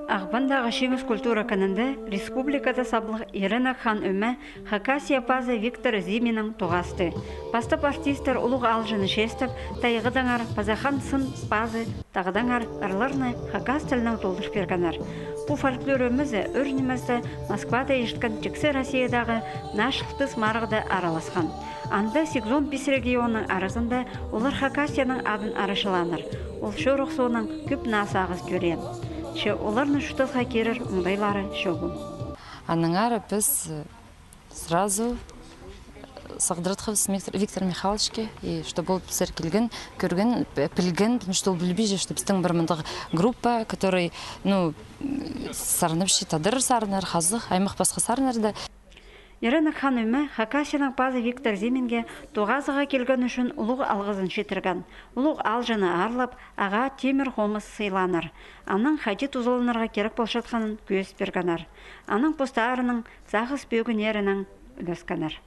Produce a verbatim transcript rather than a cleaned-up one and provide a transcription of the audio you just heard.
Ағбандағы Чиңіс культура кінінде республикада саблығ Иренек хан ӧме Хакасия пазы Виктор Зиминнең тоғасты. Пастап артисттер улуғ аалҷыны честеп, тайғадаңар паза хан сын пазы тағдаңар ырларны хакас тілінең толдыр пиргеннер. Пу фольклор ӧмезі ӱр нимезде Москвада ирткен тиксі Россиядағы «Наа чылтыс» марығда араласхан. Анда сигізон пис регионның аразында олар Хакасияның адын арачылааннар. Ол чорых соонаң кӧп наа сағыс тӧреен. Че оларның чуртасха кирер оңдайлары чоғыл. Аннаңар піс, э, сразу, э, сығдыратхабыс Виктор, Виктор Михайловичке, и чтобы ол пісер килген, кӧрген, п-, пілген, потому что ол пілбинче, что пістің пір мындағ группа, который, ну, м, сарнапча тадар сарыннар, хазых, аймах пасха сарыннарны. Иренек хан ӧме Хакасияның пазы Виктор Зиминге тоғазығға килген ӱчӱн улуғ алғызын читірген. Улуғ аалҷыны аарлап, ағаа тимір хомыс сыйлааннар. Анаң хайди тузаланарға кирек полчатханын кӧзіт пиргеннер. Анаң постарының сағыс пӧгіннерінең ӱлескеннер.